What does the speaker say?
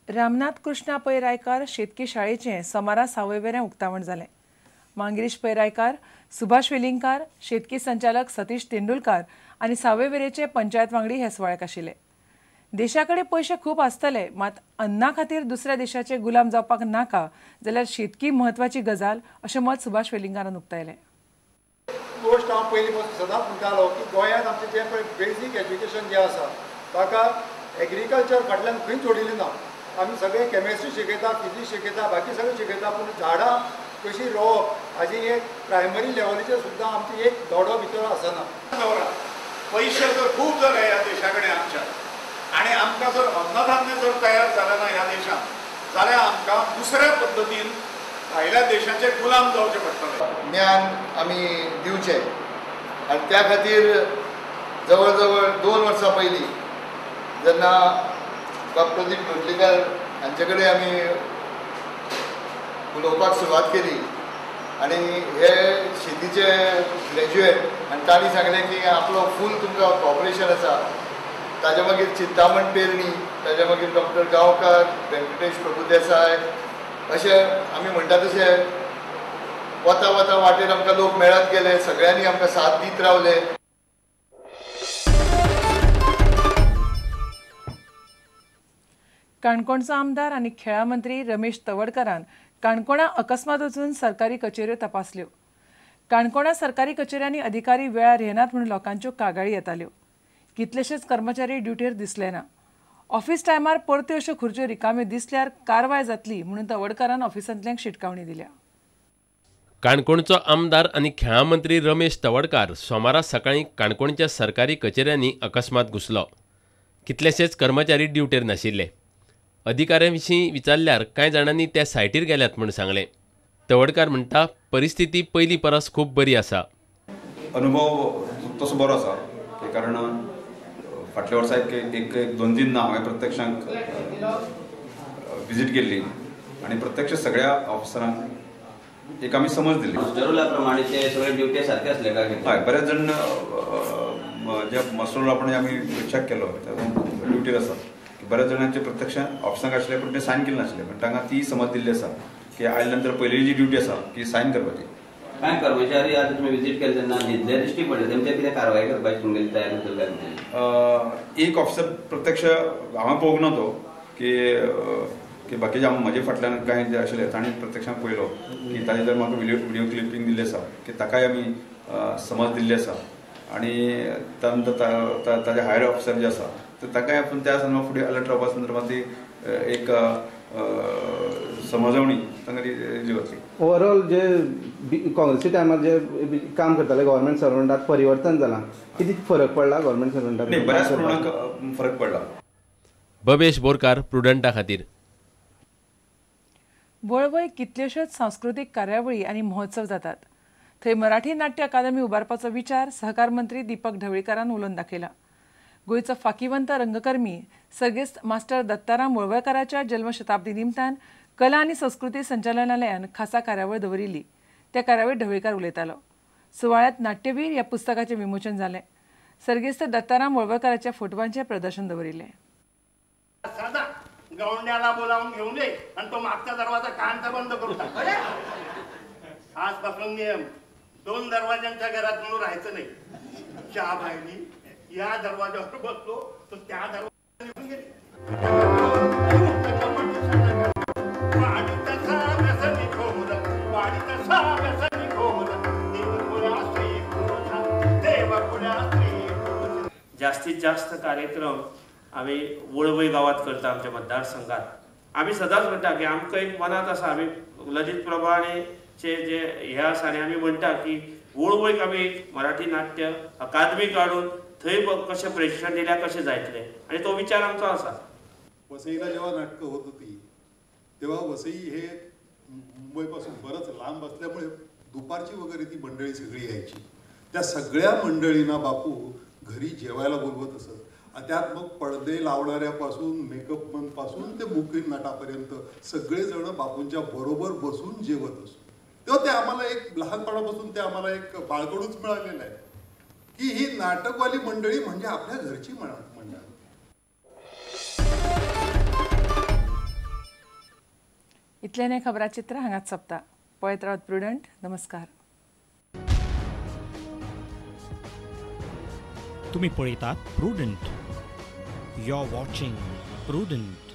रामनाथ कृष्णा पै रायकार शेतकी शाळेचें सोमारा सावयवेऱ्यां उक्तावण जालें. मांगिरीश पै रायकार, सुभाष वेलिंगकार, शेतकी संचालक सतीश तेंडुलकार आनी सावयवेरेचे पंचायत वांगडी हे सुवाळ्याक आशिल्ले. देशा कडेन पयशे खूब आसतले, मात अन्ना खातीर दुसऱ्या देशाचे गुलाम जावपाक नाका जाल्यार शेतकी म्हत्वाची गजाल अशें मत सुभाष वेलिंगकारान उक्तायलें. गोश्ट हांव पयलीं पासून सदांच म्हणटालो की गोंयांत आमचें जें पळय बेजीक एज्युकेशन जें आसा ताका एग्रीकल्चर फाटल्यान खंयच जोडिल्लें ना. आमी सगळे केमिस्ट्री शिकयता, फिजिक्स शिकयता, बाकी सगळें शिकयता, पूण झाडां कशी रोवप हाजी एक प्रायमरी लेवलीचेर सुद्दां आमची एक धडो भितर आसना. पयशे जर खूब जाले ह्या देशा कडेन आमच्या आनी आमकां जर अन्नधान्य जर तयार जालें ना ह्या देशांत जाल्यार आमकां दुसऱ्या पद्दतीन भायल्या देशाचे गुलाम जावचे पडटले. ज्ञान आमी दिवचें आनी त्या खातीर जवळ जवळ 2 वर्सां पयलीं जेन्ना बाब प्रदीप लोटलीकर हांचे कडेन आमी उलोवपाक सुरवात केली आनी हे शेतीचे ग्रॅज्युएट आनी तांणी सांगलें की आपलो फूल तुमकां कॉपरेशन आसा. ताज्या मागीर चिंतामण पेरणी, ताज्या मागीर डॉक्टर गांवकार, व्यंकटेश प्रभुदेसाय, अशें आमी म्हणटा तशें वता वता वाटेर आमकां लोक मेळत गेले, सगळ्यांनी आमकां साथ दीत रावले. काणकोणचो आमदार आनी खेळां मंत्री रमेश तवडकरान काणकोणा अकस्मात वचून सरकारी कचेऱ्यो तपासल्यो. काणकोणा सरकारी कचेऱ्यांनी अधिकारी वेळार येनात म्हूण लोकांच्यो कागाळी येताल्यो. कितलेशेच कर्मचारी ड्युटेर दिसले ना. ऑफिस टायमार परत्यो अश्यो खुर्च्यो रिकाम्यो दिसल्यार कारवाय जातली म्हणून तवडकरान ऑफिसांतल्यांक शिटकावणी दिल्या. काणकोणचो आमदार आनी खेळां मंत्री रमेश तवडकार सोमारा सकाळीं काणकोणच्या सरकारी कचेऱ्यांनी अकस्मात घुसलो. कितलेशेच कर्मचारी ड्युटेर नाशिल्ले. अधिकाऱ्यां विशीं विचारल्यार कांय जाणांनी ते सायटीर गेल्यात म्हूण सांगलें. तवडकार म्हणटा परिस्थिती पयलीं परस खूब बरी आसा. अनुभव तसो बरो आसा कारण फाटल्या वर्सा एक एक 2-3 हांवें प्रत्यक्षांत विजीट केल्ली आनी प्रत्यक्ष सगळ्या ऑफिसरांक एक आमी समज दिली. ठरवल्या प्रमाणे ते सगळे ड्युटी सारखे आसले काय? हय, बरेच जण जे मसरोल आपण आमी चॅक केलो ड्युटीर आसा, बऱ्याच जाणांचे प्रत्यक्ष ऑफिसांक आशिल्ले पूण ते सायन केले नाशिल्ले, पण तांकां ती समज दिल्ली आसा की आयल्या नंतर पयली जी ड्युटी आसा ती सायन करपाची. कांय कर्मचारी आतां तुमी विजीट केले तेन्ना न्हिदले दिश्टी पडले, तेमचेर कितें कारवाय करपाची तुमगेली तयारी जातली काय? एक ऑफिसर प्रत्यक्ष हांवें पळोवंक ना तो की बाकीचे हांव म्हजे फाटल्यान कांय जे आशिल्ले तांणी प्रत्यक्षान पळयलो की ताजे जर म्हाका व्हिडियो क्लिपींग दिल्ली आसा की ताकाय आमी समज दिल्ली आसा आनी त्या नंतर ताजे हायर ऑफिसर जे आसा तर ताकाय आपूण त्या संदर्भात फुडें अलर्ट रावपा संदर्भात ती एक समजवणी तांकां दिली वतली. ओवरऑल जे काँग्रेसी टायमार जे काम करताले गव्हर्मेंट सर्वंटात परिवर्तन जालां, कितें फरक पडला गव्हर्मेंट सर्वंटाक? नाही, बऱ्याच प्रमाणात फरक पडला. बबेश बोरकार, प्रुडंटा खातीर. वळवय कितल्योश्योच सांस्कृतीक कार्यावळी आनी महोत्सव जातात. थंय मराठी नाट्य अकादमी उबारपाचो विचार सहकार मंत्री दीपक ढवळीकारान उलोवन दाखयला. गोंयचो फाकीवंत रंगकर्मी सर्गेस्त मास्टर दत्ताराम वळवयकाराच्या जल्मशताब्दी निमतान कला आनी संस्कृती संचालनालयान खासा कार्यावळ दवरिल्ली. त्या कार्यावळीत ढवळीकार उलयतालो. सुवाळ्यांत नाट्यवीर ह्या पुस्तकाचें विमोचन जालें. सर्गेस्त दत्ताराम वळवयकाराच्या फोटवांचें प्रदर्शन दवरिल्लें. गवंड्याला बोलावून घेऊन ये आणि तो मागचा दरवाजा कानचा बंद करून टाक. आजपासून नियम, 2 दरवाजांच्या घरात म्हणून राहायचं नाही. चहा बायली या दरवाजावर बसलो तर त्या दरवाजा निघून गेले. जास्तीत जास्त कार्यक्रम आमी वळवय गांवांत करता आमच्या मतदारसंघात. आमी सदांच म्हणटा की आमकां एक मनांत आसा, आमी ललित प्रभा आनी चे जे हे आसा आनी आमी म्हणटा की वळवयक आमी एक मराठी नाट्य अकादमी काडून थंय कशें प्रशिक्षण दिल्यार कशें जातलें आनी तो विचार आमचो आसा. वसईला जेव्हा नाटकं होत होती तेव्हा वसई हे मुंबईपासून बरंच लांब असल्यामुळे दुपारची वगैरे ती मंडळी सगळी यायची. त्या सगळ्या मंडळींना बापू घरी जेवायला बोलवत असत. त्यात मग पडदे लावणाऱ्यापासून मेकअपमनपासून ते मुख्य नटापर्यंत सगळेजण बापूंच्या बरोबर बसून जेवत असत. तेव्हा ते आम्हाला एक लहानपणापासून ते आम्हाला एक बाळकडूच मिळालेलं आहे की ही नाटकवाली मंडळी म्हणजे आपल्या घरची मंडळी. इतलें हें खबराचित्र हांगाच सोंपता. पळयत रावात प्रुडंट. नमस्कार. तुम्ही पळयतात Prudent. You are watching Prudent.